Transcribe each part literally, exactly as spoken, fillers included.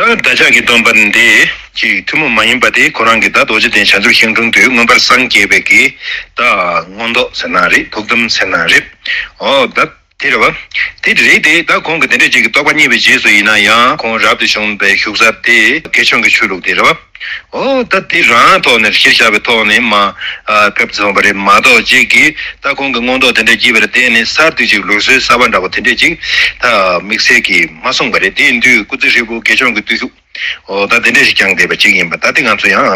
ད་བདག་ཅག་གི་སྟོན་པ་འདི་ཅིག་ཐུན་མོང་མ་ཡིན་པ་དེ་ཁོ་རང་གི་ད་རྡོ་རྗེ་གདན་བྱང་ཆུབ་ཤིང་དྲུང་དུ་མངོན་པར་སངས་རྒྱས་པའི་གི་ད་མངོན་རྟོགས་ཟེར་ན་རེད། ཐུགས་དམ་ཟེར་ན་རེད། ཨོ་ད་དེ་རེད་བ། དེ་རེད་དེ། ད་ཁོང་གི་དེ་འདྲས་ཅིག་གི་རྟོགས་པ་རྙེད་པའི་རྗེས་སུ་ཡིན་ན་ཡང་ཁོང་རབ་ཏུ་བྱུང་བའི་བཞུགས་ས་དེ་དགེ་སྦྱོང་གི་ཆོས་ལུགས་དེ་རེད་བ། ཨོ་ད་དེ་རང་ཐོག་ནས་གཞིར་བཞག་པའི་ཐོག་ནས་མ་ཕེབས་ཚར་བ་རེད་མ་གཏོགས་ཅིག་གིས་ད་ཁོང་གི་མངོན་རྟོགས་དེ་འདྲ་སྐྱེས་པ་རེད། དེ་ནས་གསར་དུ་ཅིག་ལུགས་སྲོལ་གསར་པ་འདྲ་པོ་དེ་འདྲས་ཅིག་ད་དམིགས་བསལ་གྱིས་མ་གསུངས་པ་རེད། དེ་ཡིན་དུས་སྐུ་ཚེ་ཧྲིལ་པོ་དགེ་སྦྱོང་གི་བརྟུལ་ཞུགས་ཨོ་ད་དེ་འདྲས་ཞིག་བསྐྱངས་བསྡད་པ་ཅིག་ཡིན་པ་ད་དེ་ང་ཚོ་ཡང་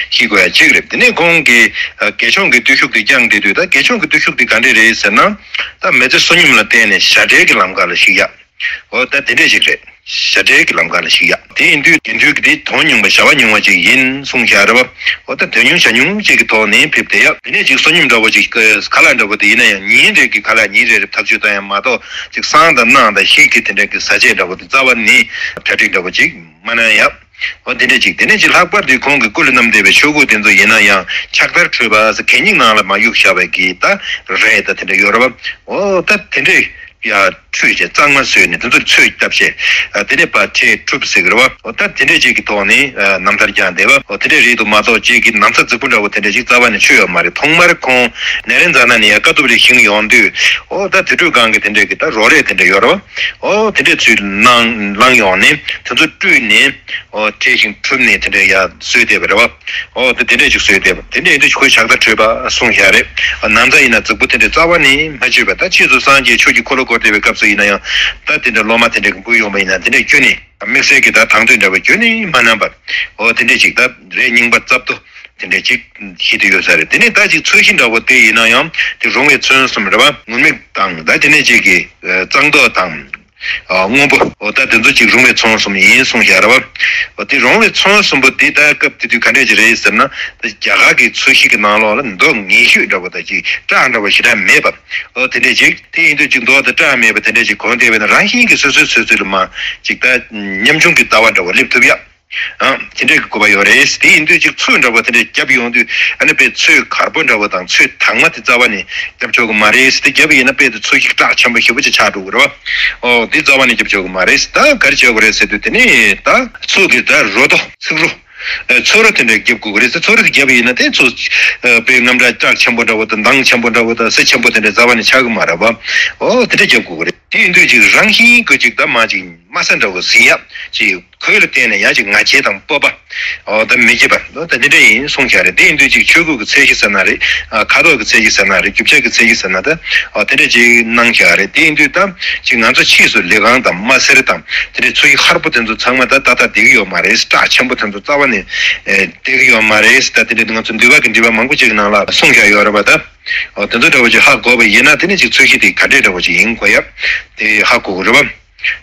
ཤེས་དགོས་ཡ་ཅིག་རེད། དེ་ནས་ཁོང་གིས་དགེ་སྦྱོང་གི་བརྟུལ་ཞུགས་དེ་བསྐྱངས་བསྡད་དུས་ད་དགེ་སྦྱོང་གི་བརྟུལ་ཞུགས་དེ་ག་འདྲས་རེད་ཟེར་ན། ད་མི་ཚེ་གསོན་ཉམས་ལ་བརྟེན་ནས་བྱ་བྲལ་གྱི་ལམ་ཁ་ལ་ཞུགས་ཡ། འོ་ད་དེ་འདྲས་ཞིག་རེད། བྱ་བྲལ་གྱི་ལམ་ཁ་ལ་ཞུགས་ཡ། དེ་ཡིན་དུས་དགེ་འདུན་གྱི་དེ་དོན་ཉུང་བ་བྱ་བ་ཉུང་བ་ཅིག་ཡིན་གསུངས་བཞག་རེད་བ། འོ་ད་དོན་ཉུང་བྱ་ཉུང་ཅིག་གི་ཐོག་ནས་ཕེབས་བསྡད་ཡ། དེ་ནས་ཅིག་གསོན་ཉམས་འདྲ་བོ་ཅིག་ག་ལ་འདྲ་བོ་དེ་ཡིན་ན་ཡང་ཉིན་རེ་གི་ག་ལ་ཉིན་རེ་རེ་ཐག་གཅོད་བཏང་ཡ་མ་གཏོགས་ཅིག་བསང་དང་གནང་དང་ཤིང་གི་དེ་འདྲས་ཀྱི་ཟ་ཆས་འདྲ་བོ་དེ་རྩ་བ་ནས་གྲ་སྒྲིག་འདྲ་བོ་ཅིག་མ་གནང་ཡ། འོ་དེ་འདྲས་ཅིག་དེ་ནས་ཅིག་ལྷག་པར་དུ་ཁོང་གི་སྐུ་ལ་བསྣམས་བསྡད་པའི་ཆོས་གོས་དེ་ཚོ་ཡིན་ན་ཡང་ཕྱག་དར་ཁྲོད་པ་ཟེར་གད་སྙིགས་ནང་ལ་མ་གཡུགས་བཞག་པའི་གི་ད་རས་ད་དེ་འདྲ་ཡོད་རེད་བ། འོ་ད་དེ་འདྲས་ཡ་ཁྲུས་བྱས་གཙང་མ་བཟོས་ནས་དེ་ཚོར་ཚོས་བཏབ་བྱས་དེ་ནས་པ་ཁྲལ་ཁྲུབ་ཟེར་གི་རེད་བ། འོ་ད་དེ་འདྲས་ཅིག་གི་ཐོག་ནས་རྣམ་ཐར་བསྐྱངས་བསྡད་པ། འོ་དེ་འདྲས་རེད་འདུག་མ་གཏོགས་ཅིག་གི་ན་ཚ་རྫིག་པོ་འདྲ་བོ་དེ་འདྲས་ཅིག་རྩ་བ་ནས་མཆོད་ཡོད་མ་རེད། ཐོག་མར་ཁོང་ནད་རིམས་ཛ་ན་ནི་ཡ་དཀའ་ཐུབ་རེ་བཞེངས་ཡོང་དུས་འོ་ད་དུར་ཁྲོད་སྒང་གི་དེ་འདྲས་གི་ད་རོ་རས་དེ་འདྲས་ཡོད་རེད་བ། ཨོ་དེ་འདྲས་ཚུར་ལངས་ལངས་ཡོང་ནས་དེ་ཚོ་བཀྲུས་ནས་ཨོ་བཀྲུས་ཤིང་ཁྲུབ་ནས་དེ་འདྲས་ཡར་བཟོས་བསྡད་པ་རེད་བ། ཨོ་དེ་དེ་འདྲས་ཅིག་བཟོས་བསྡད་པ་དེ་འདྲས་ཡིན་དུས་ཁོས་ཕྱག་དར་ཁྲོད་པ་གསུངས་བཞག་རེད། ན་ཚ་ཡིན་ན་རྫིག་པོ་དེ་འདྲས་རྩ་བ་ནས་མ་བཅོས་པ། ད་ཕྱིས་སུ་སངས་རྒྱས་ཆོས་ཀྱི་འཁོར་ལོ་བསྐོར་བསྡད་པའི་སྐབས་སུ་ཡིན་ན་ཡང་ད་དེ་འདྲས་སློབ་མ་དེ་འདྲས་ཀྱི་འབུལ་ཡོང་བ་ཡིན་ན་དེ་འདྲས་ཁྱོན་ནས་དམིགས་བསལ་གྱི་ད་དང་དོད་འདྲ་བ་ཁྱོན་ནས་མ་གནང་པར་ཨོ་དེ་འདྲས་ཅིག་ད་རས་རྙིང་པ་རྩབ་ཏོ་དེ་འདྲས་ཅིག་ཤེས་ཏེ་ཡོད་ས་རེད། དེ་ནས་ད་ཅིག་ཚོས་གཞི་འདྲ་བོ་དེ་ཡིན་ན་ཡང་དེ་རུང་བའི་ཚོན་གསུམ་རེད་བ། ངུར་སྨྲིག་དང་ད་དེ་ནས་ཅིག་གི་གཙང་ཏོག་དང་སྔོན་པོ་འོ་ད་དེ་ཚོ་ཅིག་རུང་བའི་ཚོན་གསུམ་ཡིན་གསུངས་བཞག་རེད་བ། འོ་དེ་རུང་བའི་ཚོན་གསུམ་པོ་དེ་ད་སྐབས་དེ་དུས་ག་འདྲས་ཅིག་རེད་ཟེར་ན་ད་རྒྱ་གར་གྱི་ཚོས་གཞི་གི་ནང་ལོགས་ལ་མདོག་ངན་ཤོས་འདྲ་བོ་ད་ཅིག་བཀྲག་འདྲ་བོ་ཞེ་དྲག་མེད་པ། འོ་དེ་འདྲས་ཅིག་དེ་ཡིན་དུས་ཅིག་མདོག་དང་བཀྲག་མེད་པ་དེ་འདྲས་ཅིག་གོན་བསྡད་པས་ན་རང་བཞིན་གྱིས་སོ་སོའི་ཚོད་ཚོད་ལ་མ་ཅིག་ད་ཉམ་ཆུང་གི་ལྟ་བ་འདྲ་བོ་སླེབས་ཐུབ་ཡ། ཨང་། དེ་འདྲའི་གི་དགོས་པ་ཡོད་རེད། དེ་ཡིན་དུས་ཅིག་ཚོས་འདྲ་བོ་དེ་འདྲ་བརྒྱབ་ཡོང་དུས་ཨ་ནི་དཔེ་ཚོས་དཀར་པོ་འདྲ་བོ་དང་ཚོས་དྭངས་མ་དེ་རྩ་བ་ནས་བརྒྱབ་ཆོག་གི་མ་རེད། དེ་བརྒྱབ་པ་ཡིན་ན་དཔེ་དེ་ཚོས་གཞི་བཀྲག་ཆེན་པོ་ཞེ་པོ་ཅིག་ཆགས་འགྲོ་གི་རེད་བ། ཨོ་དེ་རྩ་བ་ནས་བརྒྱབ་ཆོག་གི་མ་རེད། ད་ག་རེ་བྱེད་དགོས་རེད་ཟེར་དུས་དེ་ནི་ད་ཚོས་ཀྱི་ད་རོ་ཏོ་ཚིག་རོ། ཨ་ཚོས་རོ་དེ་འདྲ་བརྒྱབ་དགོས་ཀྱི་རེད་ཟེར། ཚོས་རོ་དེ་བརྒྱབ་པ་ཡིན་ན་དེ་ཚོས་ཨ་དཔེ་རྔམ་དྲག་བཀྲག་ཆེན་པོ་འདྲ་བོ་དང་མདངས་ཆེན་པོ་འདྲ་བོ་དང་གསེར་ཆེན་པོ་དེ་འདྲ་རྩ་བ་ནས་ཆགས་གི་མ་རེད་བ། ཨོ་དེ་འདྲ་བརྒྱབ་དགོས་ཀྱི་རེད། དེ་ཡིན་དུས་ཅིག་རང་བཞིན་གྱིས་ཅིག་ད་མ་ཅིག་དམའ་ས་འདྲ་བོ་ཟིན་ཡ་ཅིག་གོས་ལ་བརྟེན་ནས་ཡང་ཅིག་ང་རྒྱལ་དང་སྤོབས་པ། ཨོ་ད་མི་བརྗེད་པ་ད་འདི་འདྲ་ཡིན་གསུངས་བཞག་རེད། དེ་ཡིན་དུས་ཅིག་ཆོས་གོས་ཀྱི་ཚད་གཞི་ཟེར་ན་རེད། ཨ་ཁ་དོག་གི་ཚད་གཞི་ཟེར་ན་རེད། རྒྱུ་ཆ་གི་ཚད་གཞི་ཟེར་ན་ད་ཨོ་དེ་འདྲ་ཅིག་གནང་བཞག་རེད། དེ་ཡིན་དུས་ད་ཅིག་ང་ཚོ་ཕྱིས་སུ་ལི་ཁང་དང་དམར་སེར་དང་དེ་འདྲའི་ཚོས་གཞི་ཧར་པོ་དེ་ཚོ་ཚང་མ་ད་ད་ལྟ་བསྡད་ཀྱི་ཡོད་མ་རེད། བཀྲག་ཆེན་པོ་དེ་ཚོ་རྩ་བ་ནས་ཨེ་བསྡད་ཀྱི་ཡོད་མ་རེད། ད་དེ་འདྲའི་ང་ཚོ་འདུལ་བ་གི་འགྲེལ་པ་མང་པོ་ཅིག་ནང་ལ་གསུངས་བཞག་ཡོད་རེད་པ། ད་ཨོ་དེ་ཚོ་འདྲ་བོ་ཅིག་ཧ་གོ་བ་ཡིན་ན་དེ་ནི་ཅིག་ཚོས་གཞི་དེ་ག་འདྲའི་འདྲ་བོ་ཅིག་ཡིན་དགོས་ཡ་དེ་ཧ་གོ་དགོས་རེད་པ།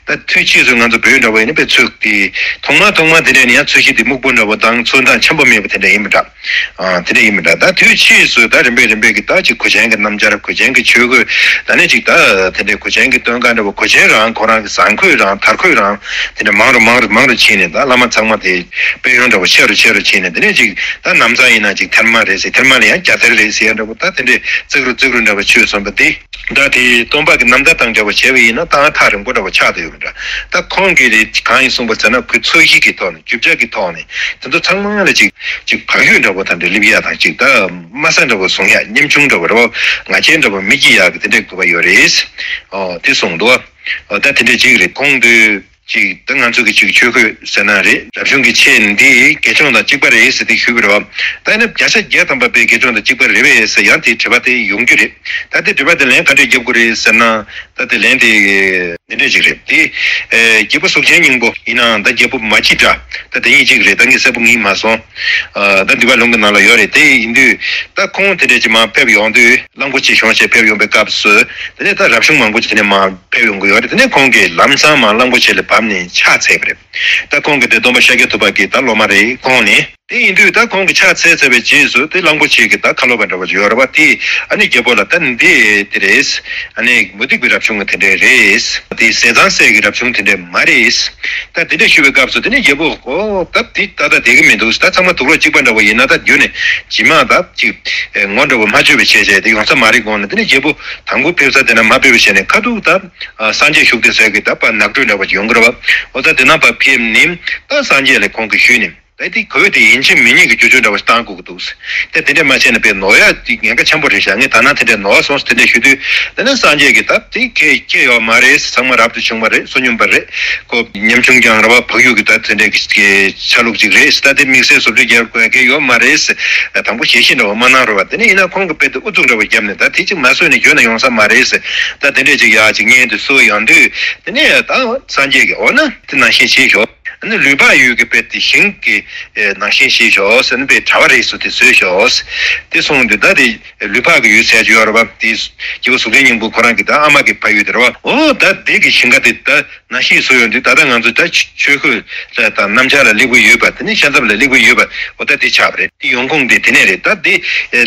ད་དུས་ཕྱིས་སུ་ང་ཚོ་བོད་འདྲ་བོ་ཡིན་ན་དཔེ་ཚོས་དེ་ཐོག་མ་ཐོག་མ་དེ་འདྲ་ནི་ཡང་ཚོས་གཞི་དེ་སྨུག་པོ་འདྲ་བོ་དང་ཚོན་མདངས་ཆེན་པོ་མེད་པ་དེ་འདྲ་ཡིན་པ་འདྲ། ཨ་དེ་འདྲ་ཡིན་པ་འདྲ། ད་དུས་ཕྱིས་སུ་ད་རིམ་པས་རིམ་པས་ཀྱི་ད་ཅིག་གོས་ཆེན་གྱི་སྣམ་སྦྱར་གོས་ཆེན་གྱི་ཆོས་གོས་ད་ནི་ཅིག་ད་དེ་འདྲའི་གོས་ཆེན་གྱི་སྟོན་ཀ་འདྲ་བོ་གོས་ཆེན་རང་ཁོ་རང་གི་བཟང་གོས་རང་དར་གོས་རང་དེ་འདྲ་མང་རུ་མང་རུ་མང་རུ་ཕྱིན་ནས་ད་བླ་མ་ཚང་མ་དེ་དཔལ་ཡོན་འདྲ་བོ་ཆེ་རུ་ཆེ་རུ་ཕྱིན་ནས་དེ་ནས་ཅིག་ད་ན་བཟའ་ཡིན་ན་ཅིག་ཐེར་མ་རེད་ཟེར། ཐེར་མ་ལ་ཡང་རྒྱ་ཐེར་རེད་ཟེར་ཡ་འདྲ་བོ་ད་དེ་འདྲའི་བརྩེགས་རུ་བརྩེགས་རུ་འདྲ་བོ་ཆོས་སོང་པ་དེ། ད་དེ་སྟོན་པ་གི་རྣམ་ཐར་དང་འདྲ་བོ་བྱས་པ་ཡིན་ན་ད་ཐག་རིང་པོ་འདྲ་བོ་ཆགས་བསྡད་ཡོད་མི་འདྲ། ད་ཁོང་གིས་རེད་གང་ཡིན་གསུངས་པ་ཟེར་ན་ཁོའི་ཚོས་གཞི་གི་ཐོག་ནས་རྒྱུ་ཆ་གི་ཐོག་ནས་དེ་ཚོ་ཚང་མ་ལ་ཅིག་ཅིག་བག་ཡོད་འདྲ་བོ་དང་འདྲ་སླེབས་ཡ་དང་ཅིག་ད་དམའ་ས་འདྲ་བོ་བཟུང་ཡ་ཉམ་ཆུང་འདྲ་བོ་རེད་བ། ང་རྒྱལ་འདྲ་བོ་མི་སྐྱེ་ཡ་གི་དེ་འདྲའི་དགོས་པ་ཡོད་རེད། ཨོ་དེ་གསུངས་འདུག་ཨོ་ད་དེ་འདྲའི་ཅིག་རེད། ཁོང་དུས་ཅིག་ད་ང་ཚོ་གི་ཅིག་ཆོས་གོས་ཟེར་ན་རེད། རབ་བྱུང་གི་ཆས་འདི་དགེ་སྦྱོང་དང་གཅིག་པ་རེད་ཟེར་ཏེ་ཞུས་པ་རེད་བ། ད་ནི་བརྒྱ་ཆ་བརྒྱ་ཐམ་པ་དཔེ་དགེ་སྦྱོང་དང་གཅིག་པ་རེད་པས་ཟེར་ཡང་དེའི་དྲི་བ་དེ་ཡོང་རྒྱུ་རེད། ད་དེ་དྲི་བ་དེ་ལན་ག་འདྲས་རྒྱབ་དགོས་རེད་ཟེར་ན། ད་དེ་ལན་དེ་འདི་འདྲས་ཅིག་རེད་དེ། ཨེ་རྒྱལ་པོ་གཟུགས་ཅན་སྙིང་པོ་ཡིན་ནའང་ད་རྒྱལ་པོ་མ་སྐྱེས་དགྲ་ད་དེ་གཉིས་གཅིག་རེད། ད་ངས་གསལ་པོ་ངས་མ་སོང་། ཨ་ད་འདུལ་བ་ལུང་གི་ནང་ལ་ཡོད་རེད། དེ་ཡིན་དུས་ད་ཁོང་དེ་འདྲས་ཅིག་མར་ཕེབས་ཡོང་དུས་གླང་པོ་ཆེ་གཞོན་ཞིག་ཕེབས་ཡོང་པའི་སྐབས་སུ་དེ་ནས་ད་རབ་བྱུང་མང་པོ་ཅིག་དེ་ནས་མར་ཕེབས་ཡོང་གི་ཡོད་རེད། དེ་ནས་ཁོང་གིས་ལམ་སང་མར་གླང་པོ་ཆེ་ལ་བབས་ནས་ཕྱག་འཚལ་བ་རེད། ད་ཁོང་གི་དེ་སྟོན་པ་ཤཱཀྱ་ཐུབ་པ་གི་ད་སློབ་མ་རེད། ཁོང་ནི། དེ་ཡིན་དུས་ད་ཁོང་གི་ཕྱག་འཚལ་ཚར་བའི་རྗེས་སུ་དེ་གླང་པོ་ཆེ་གི་ད་ཁ་ལོ་པ་འདྲ་བ་ཅིག་ཡོད་རེད་བ། དེ་ཨ་ནི་རྒྱལ་པོ་ལ་ད་འདི་དེ་རེད། ཨ་ནི་མུ་སྟེགས་པའི་རབ་བྱུང་གི་དེ་འདྲས་རེད། དེ་ཟས་གཙང་ཟས་ཀྱི་རབ་བྱུང་དེ་འདྲས་མ་རེད། ད་དེ་འདྲས་ཞུས་པའི་སྐབས་སུ་དེ་ནས་རྒྱལ་པོ་ཨོ་ད་དེ་ད་ད་དེ་གི་མི་འདུག་ད་ཚང་མ་དུག་ལོག་གཅིག་པ་འདྲ་བ་ཡིན་ན་ད་རྒྱུ་ནས་ཇི་མ་ད་ཅིག་ངོ་འདྲ་བ་མ་བཅོས་པའི་བྱས་བྱས་དེ་ཡོང་ས་མ་རེད་དགོངས་ནས། དེ་ནས་རྒྱལ་པོ་དང་པོ་ཕེབས་ས་དེ་ན་མ་ཕེབས་པ་བྱས་ནས་ཁ་ཐུག་ད་སངས་རྒྱས་བཞུགས་དེ་ཟེར་གི་ད་པ་ནག་ཁྲོད་འདྲ་བ་ཅིག་ཡོང་གི་རེད་བ། ཨོ་ད་དེ་ན་པ་ཕེབས་ནས་ད་སངས་རྒྱས་ལ་ཁོང་གིས་ཞུས་ནས། ད་དེ་གོ་བོད་དེ་ཡིན་གཅིག་མིན་གཉིས་ཀྱི་རྒྱུ་ཆོས་འདྲ་བ་ཞིག་བཏང་དགོས་ཀྱི་འདུག་དེ་དེ་འདྲས་མ་བྱས་ན་དཔེ་ནོར་ཡ་དེ་ཉེན་ཁ་ཆེན་པོ་རེད་ཤག་ངས་ད་ནང་དེ་འདྲས་ནོར་སོང་དེ་འདྲས་ཞུ་དུས། དེ་ནས་སངས་རྒྱས་ཀྱིས་ད་དེ་ཁྱེད་ཁྱེད་ཡོད་མ་རེད། ཚང་མ་རབ་ཏུ་བྱུང་བ་རེད། བསོད་སྙོམས་པ་རེད། ཁོ་ཉམ་ཆུང་རྐྱང་རེད་བ། བག་ཡོད་ཀྱི་ད་དེ་འདྲས་ཀྱི་ཆ་ལུགས་ཅིག་རེད། ད་དེ་དམིགས་བསལ་བཟོ་བཅོས་རྒྱག་དགོས་མཁན་ཡོད་མ་རེད། དང་པོ་ཞལ་བཞེས་འདྲ་བ་མ་གནང་རོགས་བ། དེ་ནས་ཡིན་ན་ཁོང་གིས་དཔེ་དེ་ཨུ་ཚུགས་འདྲ་བ་བརྒྱབ་ནས་ད་དེ་ཅིག་མ་བཟོས་ནས་ཡོད་ན་ཡོང་ས་མ་རེད། ད་དེ་འདྲས་ཅིག་ཡག་ཅིག་ཉན་དུ་གསོལ་ཡོང་དུས་དེ་ནས་ད་སངས་རྒྱས་ཀྱིས་འོ་ན་དེ་ནང་བཞིན་བྱེད་ཤོག་ཨ་ནི་ལུས་འཕགས་ཡུལ་གྱི་དཔེ་དེ་ཞིང་གི་ནང་བཞིན་བྱེད་ཤོག་ཟེར་ནས་དཔེ་གྲྭ་པ་རེད་ཟེར་དེ་བཟོས་ཤོག་དེ་གསུངས་དུས་ད་དེ་ལུས་འཕགས་ཀྱི་ཡུལ་ཟེར་གྱི་ཡོད་རེད་བ། དེ་སྐྱེས་བུ་གཟུགས་ཅན་སྙིང་པོ་ཁོ་རང་གི་ད་ཨ་མ་གི་ཕ་ཡུལ་དེ་རེད་བ། འོ་ད་དེ་གི་ཞིང་ཁ་དེ་ད་ནང་བཞིན་བཟོས་ཡོང་དུས་ད་ལྟ་ང་ཚོ་ད་ཆོས་གོས་ལ་ད་གནམ་ལྕགས་ལ་སླེགས་བུ་ཡོད་པ། དེ་ནས་ཤམ་ཐབས་ལ་སླེགས་བུ་ཡོད་པ། འོ་ད་དེ་ཆགས་པ་རེད། དེ་ཡོང་ཁུངས་དེ་དེ་ནས་རེད། ད་དེ་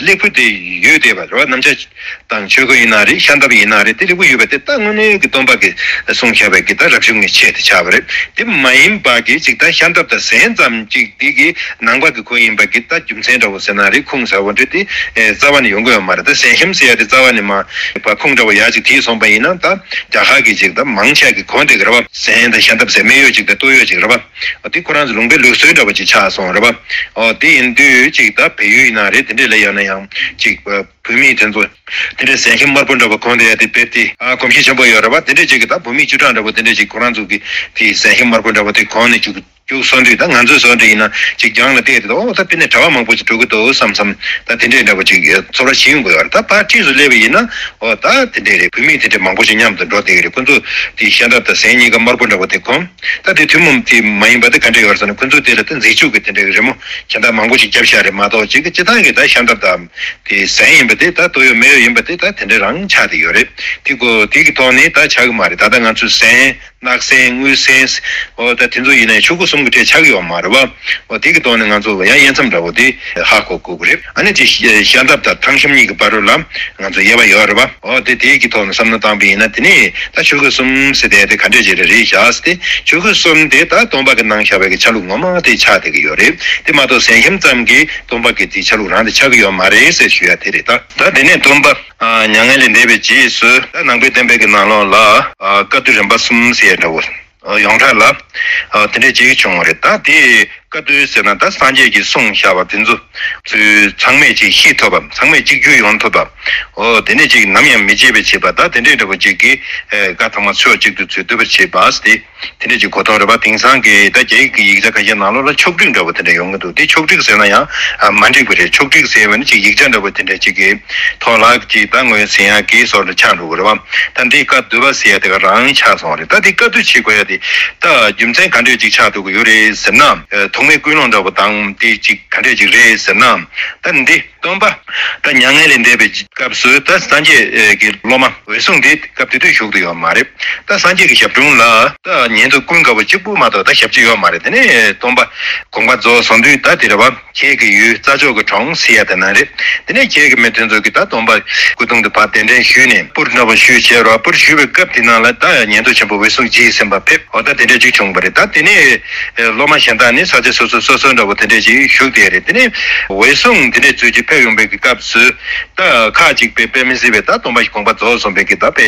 སླེགས་བུ་དེ་ཡོད་བསྡད་པ་རེད་བ། གནམ་ལྕགས་དང་ཆོས་གོས་ཡིན་ན་རེད། ཤམ་ཐབས་ཡིན་ན་རེད། དེ་ལེགས་པོ་ཡོད་པ་དེ་ད་དངོས་གནས་ཀྱི་སྟོན་པ་གིས་གསུངས་བཞག་པའི་གི་ད་རབ་བྱུང་གི་ཆས་དེ་ཆགས་པ་རེད། དེ་མ་ཡིན་པ་གི་ཅིག་ད་ཤམ་ཐབས་དང་གཟན་ཙམ་ཅིག་དེ་གི་ནང་པ་གི་གོས་ཡིན་པ་གི་ད་རྒྱུ་མཚན་འདྲ་བོ་ཟེར་ན་རེད། ཁུངས་ཟེར་བ་འདྲ་དེ་རྩ་བ་ནས་ཡོང་གི་ཡོད་མ་རེད། ད་གཟན་ཤམ་ཟེར་ཡ་དེ་རྩ་བ་ནས་མ་པ་ཁུངས་འདྲ་བོ་ཡག་ཅིག་དེ་སོང་པ་ཡིན་ན་ད་རྒྱ་གར་གི་ཅིག་ད་མང་ཆེ་གི་གོན་བསྡད་གི་རེད་བ། གཟན་དང་ཤམ་ཐབས་ཟེར་སྨད་གཡོགས་ཅིག་དང་སྟོད་གཡོགས་ཅིག་རེད་བ། དེ་ཁོ་རང་ཚོ་ལུང་པའི་ལུགས་སྲོལ་འདྲ་བོ་ཅིག་ཆགས་སོང་རེད་བ། ཨོ་དེ་ཡིན་དུས་ཅིག་ད་བལ་ཡུལ་ཡིན་ན་རེད། དེ་འདྲས་ལ་ཡོད་ན་ཡང་ཅིག་བོད་མི་དེ་ཚོ་དེ་འདྲས་གཟན་ཤམ་དམར་པོ་འདྲ་བོ་གོན་བསྡད་ཡ་དེ་རྦད་དེ་ཨ་གོམས་གཤིས་ཆེན་པོ་ཡོད་རེད་བ། དེ་འདྲས་ཅིག་གི་ད་བོད་མི་བཅུ་ཕྲག་འདྲ་བོ་དེ་འདྲས་ཅིག་ཁོ་རང་ཚོ་གི་དེ་གཟན་ཤམ་དམར་པོ་འདྲ་བོ་དེ་གོན་ནས་བཅུག་བཅུག་སོང་དུས་ད་ང་ཚོའི་བཟོ་འདྲ་ཡིན་ན་ཅིག་རྒྱང་ལ་བལྟས་དེ་ཨོ་ད་དཔེར་ན་གྲྭ་པ་མང་པོ་ཅིག་འགྲོ་གི་འདུག་བསམ་བསམ་ད་དེ་འདྲས་འདྲ་བོ་ཅིག་ཚོར་བ་ཞིག་ཡོང་གི་ཡོད་རེད། ད་ཕར་འཁྲིས་སུ་སླེབས་པ་ཡིན་ན་ཨོ་ད་དེ་འདྲས་རེད། བོད་མི་དེ་འདྲས་མང་པོ་ཅིག་མཉམ་དུ་འགྲོ་བསྡད་ཀྱི་རེད། ཁོ་ཚོ་དེ་ཤམ་ཐབས་དང་གཟན་གཉིས་ཀ་དམར་པོ་འདྲ་བོ་དེ་གོན། ད་དེ་ཐུན་མོང་དེ་མ་ཡིན་པ་དེ་ག་འདྲས་ཡོད་རེད་ཟེར་ན་ཁོ་ཚོ་དེ་ལ་ད་མཛེས་ལྕུག་གི་དེ་འདྲས་རི་མོ་གྱོན་ཐབས་མང་པོ་ཅིག་བརྒྱབ་བཞག་རེད་མ་གཏོགས་ཅིག་གི་སྤྱིར་བཏང་གི་ད་ཤམ་ཐབས་དང་དེ་གཟན་ཡིན་པ་དེ་ད་སྟོད་གཡོགས་སྨད་གཡོགས་ཡིན་པ་དེ་ད་དེ་འདྲས་རང་ཆགས་བསྡད་ཡོད་རེད། དེ་གོ་དེ་གི་ཐོག་ནས་ད་ཆགས་ཀྱི་མ་རེད། ད་ལྟ་ང་ཚོས་གཟན། སྣག་གཟན། དངུལ་གཟན། འོ་ད་དེ་ཚོ་ཡིན་ན་ཆོས་གོས་གསུམ་གྱི་གྲས་ཆགས་ཀྱི་ཡོད་མ་རེད་བ། འོ་དེ་གི་ཐོག་ནས་ང་ཚོ་ཡང་དབྱེ་མཚམས་འདྲ་བོ་དེ་ཧ་གོ་དགོས་ཀྱི་རེད། ཨ་ནི་དེ་ཤམ་ཐབས་དང་ཐང་ཤམ་གཉིས་ཀྱི་བར་རུ་ལ་ང་ཚོ་དབྱེ་བ་ཡོད་རེད་བ། འོ་དེ་དེ་གི་ཐོག་ནས་བསམ་བློ་བཏང་པ་ཡིན་ན་དེ་ནས་ད་ཆོས་གོས་གསུམ་ཟེར་དེ་དེ་ག་འདྲས་ཅིག་རེད་རེད་བཞག་སྟེ། ཆོས་གོས་གསུམ་དེ་ད་སྟོན་པ་གི་གནང་བཞག་པའི་གི་ཆ་ལུགས་ངོ་མ་དེ་ཆགས་བསྡད་ཀྱི་ཡོད་རེད། དེ་མ་གཏོགས་གཟན་ཤམ་ཙམ་གྱིས་སྟོན་པ་གི་དེ་ཆ་ལུགས་རང་དེ་ཆགས་ཀྱི་ཡོད་མ་རེད་ཟེར་ཞུ་ཡ་དེ་རེད། ད་ད་དེ་ནས་སྟོན་པ་མྱ་ངན་ལས་འདས་པའི་རྗེས་སུ་ད་ནང་པའི་བསྟན་པའི་གི་ནང་ལོགས་ལ་བཀའ་བསྡུ་རིམ་པ་གསུམ་ཟེར་ཡ་འདྲ་བོ་ཡོངས་གྲགས་ལ་དེ་འདྲས་ཅིག་བྱུང་བ་རེད། ད་དེ་བཀའ་བསྡུ་ཟེར་ན་ད་སངས་རྒྱས་ཀྱིས་གསུངས་བཞག་པ་དེ་ཚོ་ཚུལ་ཚང་མས་ཅིག་ཤེས་ཐུབ་པ། ཚང་མས་གཅིག་གྱུར་ཡོང་ཐུབ་པ། འོ་དེ་ནས་ཅིག་ནམ་ཡང་མི་བརྗེད་པའི་བྱེད་པ། ད་དེ་འདྲས་འདྲ་བོ་ཅིག་གིས་བཀའ་ཐམས་ཅད་ཕྱོགས་གཅིག་ཏུ་ཚུར་བསྡུ་བར་བྱེད་པ་སྟེ། དེ་འདྲས་ཅིག་གོ་དོན་རེད་པ། དེང་སང་གི་ད་རྒྱ་ཡིག་གི་ཡིག་ཆ་ཁ་ཤས་ནང་ལོགས་ལ་ཕྱོགས་སྒྲིག་འདྲ་བོ་དེ་འདྲས་ཡོང་གི་འདུག་དེ་ཕྱོགས་སྒྲིག་ཟེར་ན་ཡང་མ་འགྲིག་པ་རེད། ཕྱོགས་སྒྲིག་ཟེར་བ་ནི་ཅིག་ཡིག་ཆ་འདྲ་བོ་དེ་འདྲས་ཅིག་གི་ཐོག་ལ་ཅིག་ད་ངོས་ཟིན་ཡག་གི་སོར་དུ་ཆགས་འགྲོ་གི་རེད་པ། ད་འདི་བཀའ་བསྡུ་བ་ཟེར་ཡ་དེ་ག་རང་ཆགས་སོང་རེད། ད་འདི་བཀའ་བསྡུ་བྱེད་དགོས་ཡ་དེ་ད་རྒྱུ་མཚན་ག་འདྲས་ཅིག་ཆགས་འགྲོ་གི་ཡོད་རེད་ཟེར་ན། ཐོག་མའི་ཀུན་སློང་འདྲ་བོ་དང་དེ་ཅིག་ག་འདྲས་ཅིག་རེད་ཟེར་ན། ད་འདི་སྟོན་པ་ད་མྱ་ངན་ལས་འདས་པའི་སྐབས་སུ་ད་སངས་རྒྱས་ཀྱི་སློབ་མ་འོད་སྲུང་དེ་སྐབས་དེ་དུས་བཞུགས་ཏེ་ཡོད་མ་རེད། ད་སངས་རྒྱས་ཀྱི་ཞབས་དྲུང་ལ་ད་ཉན་ཐོས་ཀུན་དགའ་བོ་གཅིག་པུ་མ་གཏོགས་ད་ཞབས་ཕྱི་ཡོད་མ་རེད། དེ་ནས་སྟོན་པ་དགོངས་པ་རྫོགས་སོང་དུས་ད་དེ་རེད་བ། ཁྱེད་ཀྱི་ཡུལ་རྩྭ་མཆོག་གི་གྲོང་ཟེར་ཡ་དེ་ན་རེད། དེ་ནས་ཁྱེད་ཀྱི་མི་དེ་ཚོ་གིས་ད་སྟོན་པ་སྐུ་གདུང་དུ་ཕར་གདན་འདྲེན་ཞུས་ནས་པུར་འདྲ་བོ་ཞུས་བྱས་རོགས། པུར་ཞུས་པའི་སྐབས་དེ་ནང་ལ་ད་ཉན་ཐོས་ཆེན་པོ་འོད་སྲུང་རྗེས་ཟིན་པ་ཕེབས། འོ་ད་དེ་འདྲས་ཅིག་བྱུང་བ་རེད། ད་དེ་ནས་སློབ་མ་གཞན་དག་ནི་ས་ཆ་སོ་སོ་སོ་སོ་འདྲ་བོ་དེ་འདྲས་ཅིག་བཞུགས་བསྡད་རེད། དེ་ནས་འོད་སྲུང་དེ་འདྲས་ཚུར་ཅིག་ཕེབས་ཡོང་བའི་གི་སྐབས་སུ་ད་ཁ་ཅིག་དཔེ་དཔེ་མི་སྲིད་པའི་ད་སྟོན་པ་ཞིག་དགོངས་པ་རྫོགས་སོང་བའི་གི་ད་དཔེ་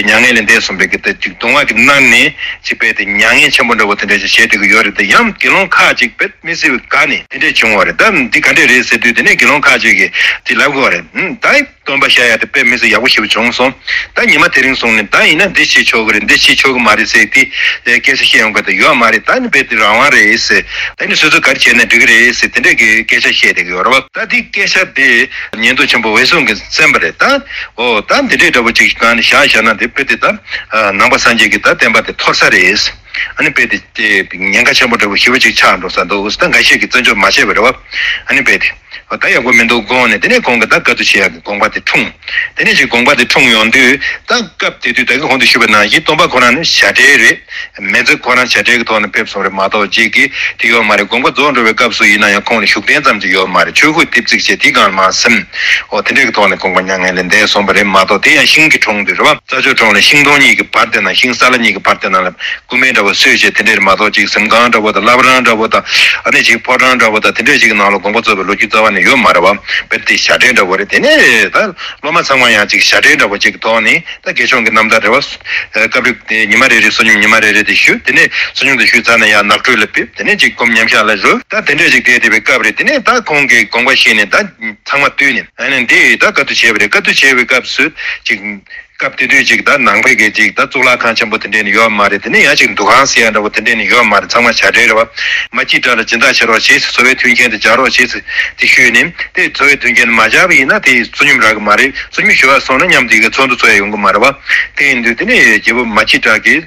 མྱ་ངན་ལས་འདས་སོང་བའི་གི་ད་ཅིག་གདུང་བ་གི་མནར་ནས་ཅིག་དཔེ་དེ་མྱ་ངན་ཆེན་པོ་འདྲ་བོ་དེ་འདྲས་ཅིག་བྱས་བསྡད་གི་ཡོད་རེད། དེ་ཡང་དགེ་སློང་ཁ་ཅིག་དཔེ་མི་སྲིད་པའི་དགའ་ནས་དེ་འདྲས་བྱུང་བ་རེད། ད་འདི་ག་འདྲས་རེད་ཟེར་དུས་དེ་ནས་དགེ་སློང་ཁ་ཅིག་གིས་དེ་ལབ་དགོས་བ་རེད། ད་སྟོན་པ་ཤར་ཡ་དེ་དཔེ་མི་སྲིད་ཡག་པོ་ཞེ་པོ་བྱུང་སོང་། ད་ཉི་མ་དེ་རིང་སོང་ནས་ད་ཡིན་ན་འདི་བྱེད་ཆོག་གི་རེད། འདི་བྱེད་ཆོག་གི་མ་རེད་ཟེར་དེ་སྐད་ཆ་བཤད་ཡོང་གི་ད་ཡོད་མ་རེད། ད་ནི་དཔེ་དེ་རང་དབང་རེད་ཟེར། ད་ནི་སོ་སོ་ག་རེ་བྱས་ན་འགྲིག་གི་རེད་ཟེར་དེ་འདྲས་ཀྱི་སྐད་ཆ་བཤད་བསྡད་ཀྱི་ཡོད་རེད་བ། ད་འདི་སྐད་ཆ་དེ་ཉན་ཐོས་ཆེན་པོ་འོད་སྲུང་གིས་གསན་པ་རེད། ད་འོ་ད་འདི་འདྲས་འདྲ་བོ་ཅིག་གང་ནས་བཞག་བཞག་ན་དེ་དཔེ་དེ་ད་ནང་པ་སངས་རྒྱས་ཀྱི་ད་བསྟན་པ་དེ་འཐོར་ས་རེད། ཨ་ནི་དཔེ་དེ་དེ་ཉེན་ཁ་ཆེན་པོ་འདྲ་བོ་ཞེ་པོ་ཅིག་ཆགས་འགྲོ་ས་འདུག་ད་འགའ་ཤས་ཀྱིས་བཙན་བྱོལ་མ་བྱས་པ་རེད་བ། ཨ་ནི་དཔེ་དེ། ད་ཡག་པོ་མི་འདུག་དགོངས་ནས། དེ་ནས་ཁོང་གིས་ད་བཀའ་བསྡུ་བྱེད་ཡག་གི་དགོངས་པ་དེ་འཁྲུངས། དེ་ནས་ཅིག་དགོངས་པ་དེ་འཁྲུངས་ཡོང་དུས། ད་སྐབས་དེ་དུས་ད་གིན་གོང་དུ་ཞུས་པ་ནང་བཞིན་སྟོན་པ་ཁོ་རང་ནི་བྱ་བྲལ་རེད། མི་ཚེ་ཁོ་རང་བྱ་བྲལ་གྱི་ཐོག་ནས་ཕེབས་སོང་རེད་མ་གཏོགས། ཅིག་གིས་དེ་ཡོད་མ་རེད། དགོངས་པ་རྫོགས་འགྲོ་བའི་སྐབས་སུ་ཡིན་ན་ཡང་ཁོང་ལ་བཞུགས་གདན་ཙམ་ཅིག་ཡོད་མ་རེད། ཆོས་གོས་ལྟེབ་རྩིག་བྱས་དེའི་སྒང་ལ་མར་གཟིམས། འོ་དེ་འདྲའི་གི་ཐོག་ནས་དགོངས་པ་མྱ་ངན་ལས་འདས་སོང་བ་རེད་མ་གཏོགས། དེ་ཡང་ཤིང་གི་དྲུང་དུ་རེད་བ། རྩྭ་མཆོག་གྲོང་ལ་ཤིང་སྡོང་གཉིས་ཀྱི་བར་དེ་ན། ཤིང་སཱ་ལ་གཉིས་ཀྱི་བར་དེ་ན་ལ་སྐུ་སྨན་འདྲ་བོ་གསོལ་བྱས་དེ་འདྲ་རེད་མ་གཏོགས། ཅིག་གཟིམ་ཁང་འདྲ་བོ་དང་། བླ་བྲང་འདྲ་བོ་དང་། ཨ་ནི་ཅིག་ཕོ་བྲང་འདྲ་བོ་དང་། དེ་འདྲའི་ཅིག་ནང་ལ་དགོངས་པ་རྫོགས་པའི་ལོ་རྒྱུས་རྩ་བ་ནས་ཡོད་མ་རེད་བ། བེད་དེ་བྱ་བྲལ་འདྲ་བོ་རེད། དེ་ནས་ད་སློབ་མ་ཚང་མ་ཡང་ཅིག་བྱ་བྲལ་འདྲ་བོ་ཅིག་གི་ཐོག་ནས། ད་དགེ་སྦྱོང་གི་རྣམ་ཐར་རེད་བ། སྐབས་རེ་དེ་ཉི་མ་རེ་རེ་བསོད་སྙོམས་ཉི་མ་རེ་རེ་དེ་ཞུ། དེ་ནས་བསོད་སྙོམས་དེ་ཞུས་ཚར་ན་ཡང་ནགས་ཁྲོད་ལ་ཕེབས། དེ་ནས་ཅིག་སྒོམ་མཉམ་བཞག་ལ་རོལ། ད་དེ་འདྲས་ཅིག་བསྡད་བསྡད་པའི་སྐབས་རེད། དེ་ནས་ད་ཁོང་གིས་དགོངས་པ་བཞེས་ནས་ད་ཚང་མ་བཏུལ་ནས། ཨ་ནི་འདི་ད་བཀའ་བསྡུ་བྱས་པ་རེད། བཀའ་བསྡུ་བྱས་པའི་སྐབས་སུ་ཅིག་སྐབས་དེ་དུས་ཅིག་ད་ནང་པའི་གི་ཅིག་ད་གཙུག་ལག་ཁང་ཆེན་པོ་དེ་འདྲས་ནི་ཡོད་མ་རེད། དེ་ནས་ཡང་ཅིག་འདུ་ཁང་ཟེར་ཡ་འདྲ་བོ་དེ་འདྲས་ནི་ཡོད་མ་རེད། ཚང་མ་བྱ་བྲལ་རེད་བ། མ་སྐྱིད་དགྲ་ལ་སྦྱིན་བདག་བྱེད་རོགས་བྱེད། འཚོ་བའི་མཐུན་རྐྱེན་དེ་སྦྱར་རོགས་བྱེད་དེ་ཞུས་ནས། དེ་འཚོ་བའི་མཐུན་རྐྱེན་མ་སྦྱར་བ་ཡིན་ན་དེ་བསོད་སྙོམས་རག་གི་མ་རེད། བསོད་སྙོམས་ཞུ་བ་སོང་ན་མཉམ་དུ་ཡི་གེ་ཚོགས་འདུ་ཚོགས་ཡ་ཡོང་གི་མ་རེད་བ། དེ་ཡིན་དུས་དེ་ནས་རྒྱལ་པོ་མ་སྐྱིད་དགྲ་གིས་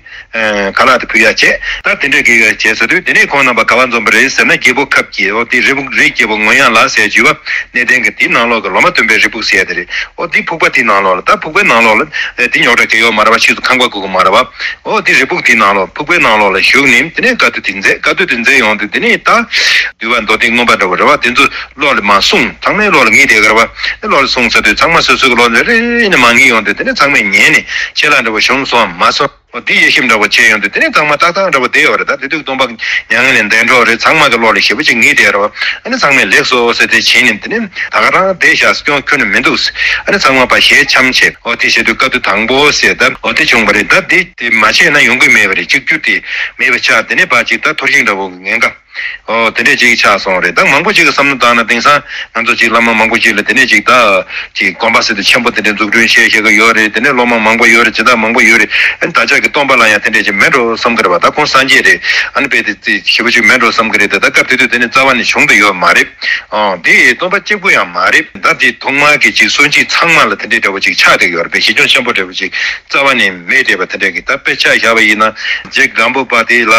ཁ་ལག་དེ་ཕུལ་ཡ་བྱས། ད་དེ་འདྲ་གི་བྱས་ཟེར་དུས། དེ་ནས་ཁོང་རྣམ་པ་ག་པར་འཛོམས་པ་རེད་ཟེར་ན། རྒྱལ་པོ་ཁབ་ཀྱི། འོ་དེ་རི་བོ་རི་རྒྱལ་པོ་ངོ་ཡང་ལ་ཟེར་བརྗོད་པ་གནས་བརྟན་གྱི་དེའི་ནང་ལོགས་ཀྱི་ལོ་མ་སྟོན་པའི་རི་ཕུག་ཟེར་ཡ་དེ་རེད། འོ་དེ་ཕུག་པ་དེའི་ནང་ལོགས་ལ། ད་ཕུག་པའི་ནང་ལོགས་ལ་དེ་རྙོག་དྲ་གང་ཡོད་མ་རེད་བ། ཕྱིས་སུ་ཁང་པ་བརྐོ་གི་མ་རེད་བ། འོ་དེ་རི་ཕུག་དེའི་ནང་ལོགས། ཕུག་པའི་ནང་ལོགས་ལ་བཞུགས་ནས་དེ་ནས་བཀའ་བསྡུ་དེ་མཛད། བཀའ་བསྡུ་དེ་མཛད་ཡོང་དུས་དེ་ནས་ད་འདུལ་བ་མདོ་སྡེ་མངོན་པ་འདྲ་བོ་རེད་བ། དེ་ཚོ་བློ་ལ་མར་གསུངས། ཚང་མའི་བློ་ལ་ངེས་བསྡད་ཀྱི་རེད་བ། བློ་ལ་གསུངས་ཚར་དུས་ཚང་མ་སོ་སོའི་བློ་ལ་རེ་རེ་ནས་མར་ངེས་ཡོང་དུས་དེ་ནས་ཚང་མས་ཉན་ནས་ཆད་ལྷག་འདྲ་བོ་བྱུང་སོང་མ་སོང་། འོ་དེ་དབྱེ་ཞིབ་འདྲ་བོ་བྱས་ཡོང་དུས་དེ་ནས་ཚང་མ་ཏག་ཏག་འདྲ་བོ་བསྡད་ཡོད་རེད། ད་དེ་དུས་སྟོན་པ་མྱ་ངན་ལས་འདས་འགྲོ་རེད། ཚང་མ་གི་བློ་ལ་ཞེ་པོ་ཅིག་ངེས་བསྡད་རེད་བ། ཨ་ནི་ཚང་མས་ལེགས་སོ་ཟེར་དེ་བྱས་ནས་དེ་ནས་ད་ག་རང་བསྡད་བཞག་སྐྱོན་ཁྱོན་ནས་མི་འདུག། ཨ་ནི་ཚང་མ་ཕར་ཞལ་འཆམ་བྱས། འོ་དེ་བྱས་དུས་སྐབས་དུས་དང་པོ་ཟེར་ད་འོ་དེ་བྱུང་བ་རེད། ད་དེ་དེ་མ་བྱས་ན་ཡོང་གི་མེད་པ་རེད། གཅིག་གྱུར་དེ་མེད་པ་ཆགས། དེ་ནས་ཕར་ཅིག་ད་འཐོར་ཞིག་འདྲ་བོ་གི་ཉེན་ཁ། འོ་དེ་འདྲས་ཅིག་ཆགས་སོང་རེད། ད་མང་པོ་ཅིག་གི་བསམ་བློ་བཏང་ན། དེང་སང་ང་ཚོ་ཅིག་བླ་མ་མང་པོ་ཅིག་ལ་དེ་ནས་ཅིག་ད་ཅིག་དགོན་པ་ཟེར་དུས་ཆེན་པོ་དེ་འདྲས་འཛུགས་སྐྲུན་བྱས་བྱེད་ཀྱི་ཡོད་རེད། དེ་ནས་སློབ་མ་མང་པོ་ཡོད་རེད། སྦྱིན་བདག་མང་པོ་ཡོད་རེད། ཨ་ནི་བདག་ཅག་གི་སྟོན་པ་ལ་ཡང་དེ་འདྲས་ཅིག་མེད་འགྲོ་བསམ་གི་རེད་བ། ད་ཁོང་སངས་རྒྱས་རེད། ཨ་ནི་དཔེ་དེ་ཞེ་པོ་ཅིག་མེད་འགྲོ་བསམ་གི་རེད། ད་ད་སྐབས་དེ་དུས་དེ་ནས་རྩ་བ་ནས་བྱུང་དུ་ཡོད་མ་རེད། ཨོ་དེ་སྟོན་པ་གཅིག་པུ་ཡང་མ་རེད། ད་དེ་ཐོག་མར་གྱི་ཅིག་སྲོལ་འབྱེད་ཚང་མ་ལ་དེ་འདྲས་འདྲ་བོ་ཅིག་ཆགས་བསྡད་ཡོད་རེད་པས། གཞི་འཁྱོངས་ཆེན་པོ་འདྲ་བོ་ཅིག་རྩ་བ་ནས་མེད་བསྡད་པ་དེ་འདྲ་གི། ད་དཔེ་ཆ་བཞག་པ་ཡིན་ན། རྗེ་སྒམ་པོ་པ་དེ་ལ་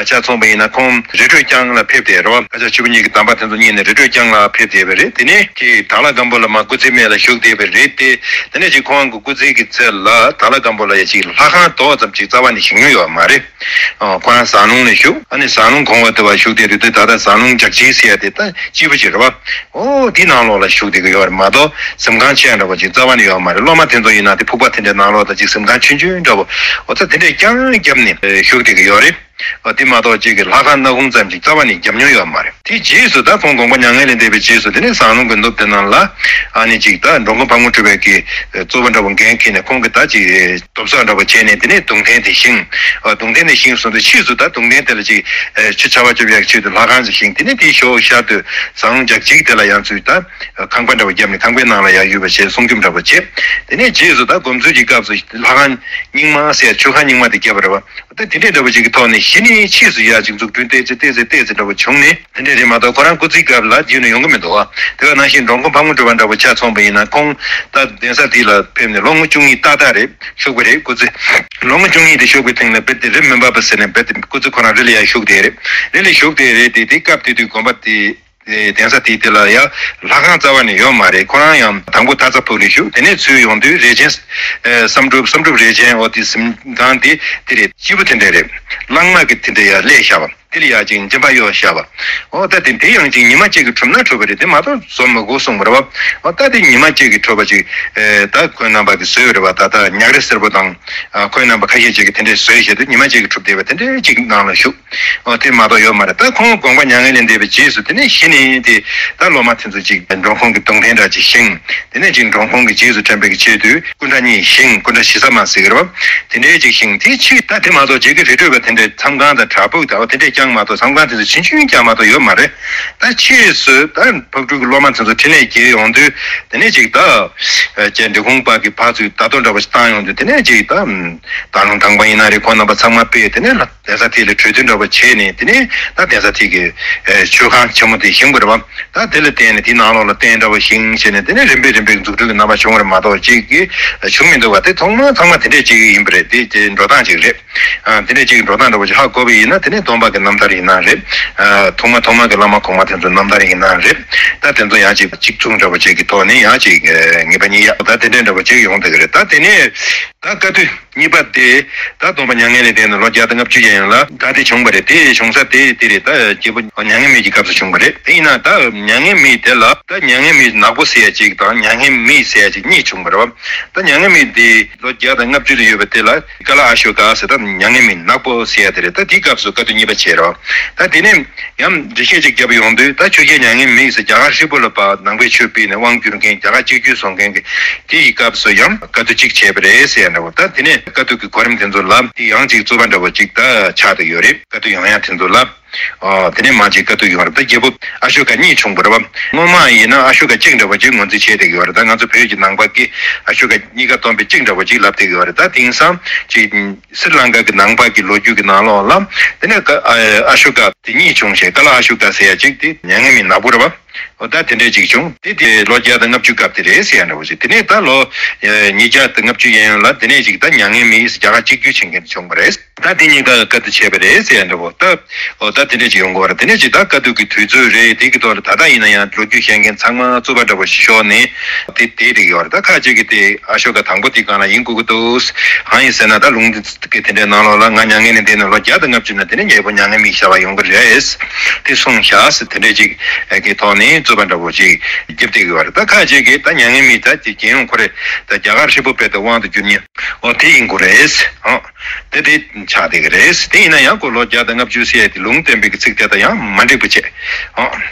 ཆ་མཚོན་པ་ཡིན་ན། ཁོང་རི་ཁྲོད་བསྐྱངས་ལ་ཕེབས་ཏེ་རེད་བ། སྐྱབས་ཆོས་དབྱིངས་ཀྱི་གདམས་པ་དེ་ཚོ་རྙེད་ནས་རི་ཁྲོད་བསྐྱངས་ལ་ཕེབས་བསྡད་པ་རེད། དེ་ནས་ཀྱི་དྭགས་ལྷ་སྒམ་པོ་ལ་མར་སྐུ་ཚེའི་སྨད་ལ་བཞུགས་བསྡད་པ་རེད་དེ། དེ་ནས་ཅིག་ཁོང་གི་སྐུ་ཚེ་གི་ཚེ་ལ་དྭགས་ལྷ་སྒམ་པོ་ལ་ཡ་ཅིག་ལྷ་ཁང་རྡོག་ཙམ་ཅིག་རྩ་བ་ནས་བཞེངས་མྱོང་ཡོད་མ་རེད། ཨ་ཁོ་རང་ཟངས་ལུང་ལ་བཞུགས། ཨ་ནི་ཟངས་ལུང་གོང་བ་དེ་བ་བཞུགས་བསྡད་རེད་དེ། ད་ལྟ་ཟངས་ལུང་འཇག་སྤྱིལ་ཟེར་ཡ་དེ་ད་སྐྱིད་པོ་ཅིག་རེད་བ། ཨོ་དེ་ནང་ལོགས་ལ་བཞུགས་བསྡད་ཀྱི་ཡོད་རེད་མ་གཏོགས། གཟིམ་ཁང་ཆེ་ཡང་འདྲ་བོ་ཅིག་རྩ་བ་ནས་ཡོད་མ་རེད། སློབ་མ་དེ་ཚོ་ཡིན་ན་དེ་ཕུག་པ་དེ་འདྲའི་ནང་ལོགས་ད་ཅིག་གཟིམ་ཁང་ཆུང་ཆུང་འདྲ་བོ། ཨོ་ད་དེ་འདྲས་རྐྱང་བརྒྱབ་ནས་བཞུགས་བསྡད་ཀྱི་ཡོད་རེད། ཨོ་དེ་མ་གཏོགས་ཅིག་གི་ལྷ་ཁང་སྣ་ཁུང་ཙམ་ཅིག་རྩ་བ་ནས་བརྒྱབ་མྱོང་ཡོད་མ་རེད། དེ་རྗེས་སུ་ད་ཁོང་དགོངས་པ་མྱ་ངན་ལས་འདས་པའི་རྗེས་སུ་དེ་ནས་ཟངས་ལུང་གི་ནུབ་དེ་ནང་ལ་ཨ་ནི་ཅིག་ད་འགྲོ་མགོན་ཕག་མོ་གྲུ་པའི་གི་གཙོ་བོ་འདྲ་བོ་འགན་འཁྱེར་ནས། ཁོང་གི་ད་ཅིག་སྟོབས་གསོག་འདྲ་བོ་བྱས་ནས་དེ་ནས་གདུང་རྟེན་དེ་བཞེངས། ཨ་གདུང་རྟེན་དེ་བཞེངས་སོང་དུས་ཕྱིས་སུ་ད་གདུང་རྟེན་དེ་ལ་ཅིག་ཆུ་ཆར་པ་སྐྱོབ་ཡག་ཆེད་དུ་ལྷ་ཁང་ཅིག་བཞེངས། དེ་ནས་དེའི་ཞོགས་ཤར་དུ་ཟངས་ལུང་འཇག་སྤྱིལ་དེ་ལ་ཡང་ཚུར་ད་ཁང་པ་འདྲ་བོ་བརྒྱབ་ནས་ཁང་པའི་ནང་ལ་ཡར་ཡོད་པ་བྱས། སྲུང་སྐྱོབ་འདྲ་བོ་བྱས། དེ་ནས་རྗེས་སུ་ད་དགོངས་ཚུལ་གྱི་སྐབས་སུ་ལྷ་ཁང་རྙིང་མ་ཟེར་མཆོད་ཁང་རྙིང་མ་དེ་བརྒྱབ་པ་རེད་བ། ད་དེ་འདྲའི་འདྲ་བོ་ཅིག་གི་ཐོག་ནས་གཞི་ནས་ཕྱིས་སུ་ཡར་ཅིག་འཛུགས་སྐྲུན་ཏོག་ཙམ་ཏོག་ཙམ་ཏོག་ཙམ་འདྲ་བོ་བྱུང་ནས་དེ་འདྲ་རེད་མ་གཏོགས། ཁོ་རང་སྐུ་ཚེའི་སྐབས་ལ་རྒྱུན་ནས་ཡོང་གི་མི་འདུག་བ། དེ་བ་ནང་བཞིན་འགྲོ་མགོན་ཕག་མོ་གྲུ་པ་འདྲ་བོ་ཆ་མཚོན་པ་ཡིན་ན། ཁོང་ད་གདན་ས་དེ་ལ་ཕེབས་ནས་ལོ་ངོ་བཅུ་གཉིས་ཏག་ཏག་རེད་བཞུགས་པ་རེད། སྐུ་ཚེ་ལོ་ངོ་བཅུ་གཉིས་དེ་བཞུགས་པའི་སྟེང་ལ་རྦད་དེ་རི་མི་འབབ་པ་ཟེར་ནས་རྦད་དེ་སྐུ་ཚེ་ཁོ་རང་རི་ལ་ཡར་བཞུགས་བསྡད་རེད། རི་ལ་བཞུགས་བསྡད་རེད་དེ། དེ་སྐབས་དེ་དུས་དགོན་པ་དེ། གདན་ས་དེའི་དེ་ལ་ཡང་ལྷ་ཁང་རྩ་བ་ནས་ཡོད་མ་རེད། ཁོ་རང་ཡང་དང་པོ་སྟག་ཚང་ཕུག་ལ་བཞུགས། དེ་ནས་ཚུར་ཡོང་དུས་རས་ཆེན་བསམ་གྲུབ། བསམ་གྲུབ་རས་ཆེན། འོ་དེ་གཟིམ་ཁང་དེ་དེ་རེད། སྐྱིད་པོ་དེ་འདྲ་རེད། གླང་མ་གི་དེ་འདྲ་ཡར་སླེབས་བཞག་པ། དེ་ལ་ཡར་ཅིག་འཇིམ་པ་གཡོགས་བཞག་པ། འོ་ད་དེ་དེ་ཡང་ཅིག་ཉི་མ་གཅིག་གིས་གྲུབ་ན་གྲུབ་པ་རེད། དེ་མ་གཏོགས་བཟོ་མི་དགོས་གསུངས་པ་རེད་བ། འོ་ད་དེ་ཉི་མ་གཅིག་གིས་གྲུབ་པ་ཅིག་ད་ཁོང་རྣམ་པ་གིས་བཟོས་པ་རེད་བ། ད་ད་ཉག་རི་སེར་པོ་དང་ཁོང་རྣམ་པ་ཁ་ཤས་ཅིག་གིས་དེ་འདྲ་བཟོས་བཞག་དུས་ཉི་མ་གཅིག་གིས་གྲུབ་བསྡད་པ་དེ་འདྲ་ཅིག་ནང་ལ་བཞུགས། ཨོ་དེ་མ་གཏོགས་ཡོད་མ་རེད། ད་ཁོང་དགོངས་པ་མྱ་ངན་ལས་འདས་པའི་རྗེས་སུ་དེ་ནས་གཞི་ནས་དེ་ད་སློབ་མ་དེ་ཚོ་ཅིག་འགྲོ་མགོན་གྱི་གདུང་རྟེན་འདྲ་ཅིག་བཞེངས། དེ་ནས་ཅིག་འགྲོ་མགོན་གྱི་རྗེས་སུ་དྲན་པའི་གི་ཆེད་དུ་སྐུ་འདྲ་གཉིས་བཞེངས། སྐུ་འདྲ་བཞི་ས་མ་ཟེར་གི་རེད་བ། དེ་འདྲའི་ཅིག་བཞེངས། དེའི་ཕྱིས་ད་དེ་མ་གཏོགས་རྗེ་གི་རི་ཁྲོད་པ་དེ་འདྲའི་མཚམས་ཁང་དང་བྲག་ཕུག་དང་དེ་འདྲའི་རྐྱང་མ་གཏོགས། མཚམས་ཁང་དེ་ཚོ་ཆུང་ཆུང་རྐྱང་མ་གཏོགས་ཡོད་མ་རེད། ད་ཕྱིས་སུ་ད་ཕག་གྲུ་གི་སློབ་མ་དེ་ཚོ་འཕྲིན་ལས་རྒྱས་ཡོང་དུས། དེ་ནས་ཅིག་ད་རྗེ་འབྲི་གུང་པ་གི་ཕར་ཚུར་ད་དོ་འདྲ་བ་ཞིག་བཏང་ཡོང་དུས། དེ་ནས་ཅིག་ད་སྟག་ལུང་དང་པ་ཡིན་ན་རེད། ཁོང་རྣམ་པ་ཚང་མ་སྤེལ། དེ་ནས་ལ། གདན་ས་དེ་ལ་གྲོས་བསྡུར་འདྲ་བོ་བྱས་ནས། དེ་ནས་ད་གདན་ས་དེ་གི་ཨེ་མཆོད་ཁང་ཆེན་མོ་དེ་བཞེངས་པ་རེད་བ། ད་དེ་ལ་བརྟེན་ནས་དེའི་ནང་ལོགས་ལ་རྟེན་འདྲ་བོ་བཞེངས་བྱས་ནས། དེ་ནས་རིམ་པས་རིམ་པས་འཛུགས་སྐྲུན་གྱི་རྣམ་པ་བྱུང་བ་རེད་མ་གཏོགས། གཅིག་གིས་བྱུང་མི་འདུག་བ། དེ་ཚང་མ་ཚང་མ་དེ་འདྲས་གཅིག་ཡིན་པ་རེད། དེ་དེ་འགྲོ་སྟངས་གཅིག་རེད། ཨ་དེ་འདྲས་གཅིག་གི་འགྲོ་སྟངས་འདྲ་བོ་ཅིག་ཧ་གོ་བ་ཡིན་ན། དེ་ནས་སྟོན་པ་གི་རྣམ་ རྣམ་ཐར་ཡིན་ན་རེད། ཨ་ཐོག་མ་ཐོག་མ་གི་བླ་མ་གོང་མ་དེ་ཚོ་རྣམ་ཐར་ཡིན་ན་རེད། ད་དེ་ཚོ་ཡང་ཅིག་གཅིག་མཚུངས་འདྲ་པོ་ཅིག་གི་ཐོག་ནས་ཡང་ཅིག་ཨ་ངེས་པ་རྙེད་ཡག་ད་དེ་འདྲ་འདྲ་པོ་ཅིག་ཡོང་བསྡད་ཀྱི་རེད། ད་དེ་ནས་ད་བཀའ་བསྡུ་གཉིས་པ་དེ་ད་སྟོན་པ་མྱ་ངན་ལས་འདས་ནས་ལོ་བརྒྱ་དང་ལྔ་བཅུ་ཡན་ཡོད་ལ་ད་དེ་བྱུང་བ་རེད། དེ་བྱུང་ས་དེ་དེ་རེད། ད་རྒྱལ་པོ་མྱ་ངན་མེད་ཀྱི་སྐབས་སུ་བྱུང་བ་རེད། དེ་ཡིན་ན་ད་མྱ་ངན་མེད་དེ་ལ་ད་མྱ་ངན་མེད་ནག་པོ་ཟེར་ཡ་ཅིག་དང་མྱ་ངན་མེད་ཟེར་ཡ་ཅིག་གཉིས་བྱུང་བ་རེད་བ། ད་མྱ་ངན་མེད་དེ་ལོ་བརྒྱ་དང་ལྔ་བཅུ་ལ་ཡོད་པ་དེ་ལ་ཀ་ལ་ཨ་ཤོ་ཀ་ཟེར། ད་མྱ་ངན་མེད་ནག་པོ་ཟེར་ཡ་དེ་རེད། ད་དེའི་སྐབས་སུ་བཀའ་བསྡུ་གཉིས་པ་བྱས་རེད་བ། ད་དེ་ནས་ཡང་འགྲེལ་བཤད་ཅིག་བརྒྱབ་ཡོང་དུས་ད་ཆོས་རྒྱལ་མྱ་ངན་མེད་ཟེར་རྒྱ་གར་ཧྲིལ་པོ་ལ་ཕར་ནང་པའི་ཆོས་སྤེལ་ནས་དབང་བསྒྱུར་མཁན་རྒྱ་གར་གཅིག་གྱུར་བཟོ་མཁན་གྱི་དེ་ཡི་སྐབས་སུ་ཡང་བཀའ་བསྡུ་གཅིག་བྱས་པ་རེད་ཟེར་ཡ་འདྲ་བོ། ད་དེ་ནས་བཀའ་བསྡུ་གི་གོ་རིམ་དེ་ཚོ་ལ་དེ་ཡང་ཅིག་རྩོད་པ་འདྲ་བོ་ཅིག་ད་ཆགས་བསྡད་ཡོད་རེད། བཀའ་བསྡུ་ཡོང་ཡ་དེ་ཚོ་ལ། ཨ་དེ་ནས་མ་ཅིག་བཀའ་བསྡུ་ཡོང་རེད། ད་རྒྱལ་པོ་ཨ་ཤོ་ཀ་གཉིས་བྱུང་བ་རེད་བ། སྔོན་མ་ཡིན་ན་ཨ་ཤོ་ཀ་གཅིག་འདྲ་བོ་ཅིག་ངོས་འཛིན་བྱས་བསྡད་ཀྱི་ཡོད་རེད། ད་ང་ཚོ་བོད་ཀྱི་ནང་པ་གི་ཨ་ཤོ་ཀ་གཉིས་ཀ་སྟོན་པའི་གཅིག་འདྲ་བོ་ཅིག་ལབ་བསྡད་ཀྱི་ཡོད་རེད། ད་དེང་སང་ཅིག་སི་རི་ལང་ཀ་གི་ནང་པ་གི་ལོ་རྒྱུས་ཀྱི་ནང་ལོགས་ལ་དེ་ནས་ཨ་ཤོ་ཀ་དེ་གཉིས་བྱུང་ཞེས་ཀ་ལ་ཨ་ཤོ་ཀ་ཟེར་ཡ་ཅིག་དེ་མྱ་ངན་མེད་ནག་པོ་རེད་བ། འོ་ད་དེ་འདྲས་ཅིག་བྱུང་། དེ་དེ་ལོ་བརྒྱ་དང་ལྔ་བཅུ་སྐབས་དེ་རེད་ཟེར་ཡ་འདྲ་བོ་ཞིག་དེ་ནས་ད་ལོ་ཉིས་བརྒྱ་དང་ལྔ་བཅུ་ཡན་ཡོད་ལ་དེ་ནས་ཅིག་ད་མྱ་ངན་མེད་རྒྱ་གར་གཅིག་གྱུར་བྱེད་མཁན་བྱུང་བ་རེད། ད་དེ་གཉིས་ཀ་བཀའ་བསྡུ་བྱས་པ་རེད་ཟེར་ཡ་འདྲ་བོ། ད་འོ་ད་དེ་འདྲས་ཅིག་ཡོང་གི་ཡོད་རེད། དེ་ནས་ཅིག་ད་བཀའ་བསྡུ་གི་དུས་ཚོད་རེད། དེ་གི་ཐོག་ལ་ད་ལྟ་ཡིན་ན་ཡང་ལོ་རྒྱུས་བཤད་མཁན་ཚང་མ་རྩོད་པ་འདྲ་བོ་ཞིག་ཤོར་ནས་དེ་དེ་རིགས་ཡོད་རེད། ད་ཁ་ཅིག་གིས་དེ་ཨ་ཤོ་ཀ་དང་པོ་དེ་སྒང་ལ་ཡིན་དགོས་ཀྱི་འདུག་གང་ཡིན་ཟེར་ན་ད་ལུང་དེ་གི་དེ་འདྲའི་ནང་ལོགས་ལ་ང་མྱ་ངན་ལས་འདས་ནས་ལོ་བརྒྱ་དང་ལྔ་བཅུ་ན་དེ་ནས་རྒྱལ་པོ་མྱ་ངན་མེད་ཤར་བ་ཡོང་གི་རེད། དེ་གསུངས་བཞག་ཟེར་དེ་འདྲས་ཅིག་གི་ཐོག་ནས་རྩོད་པ་འདྲ་བོ་ཅིག་རྒྱབ་བསྡད་ཀྱི་ཡོད་རེད། ད་ཁ་ཅིག་གིས་ད་མྱ་ངན་མེད་ད་ཅིག་རྒྱལ་ཡོངས་ཁོ་རེ་ད་རྒྱ་གར་ཧྲིལ་པོ་དཔེ་ད་དབང་དུ་བསྒྱུར་མཁན་འོ་དེ་ཡིན་དགོས་རེད། ཨང་། དེ་དེ་ཆགས་བསྡད་ཀྱི་རེད། དེ་ཡིན་ན་ཡང་ཁོ་ལོ་བརྒྱ་དང་ལྔ་བཅུ་ཟེར་ཡ་དེ་ལུང་བསྟན་པའི་གི་ཚིག་དེ་དང་ཡང་མ་འགྲིག་པ་བྱས། ཨང་།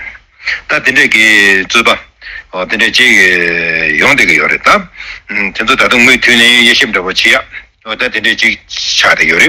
ད་དེ་འདྲས་ཀྱི་རྩོད་པ་འོ་དེ་འདྲས་ཅིག་ཡོང་བསྡད་ཀྱི་ཡོད་རེད། ད་དེ་ཚོ་ད་དུང་མུ་མཐུད་ནས་དབྱེ་ཞིབ་འདྲ་བོ་བྱེད་ཡ་འོ་ད་དེ་འདྲས་ཅིག་ཆགས་བསྡད་ཡོད་རེད།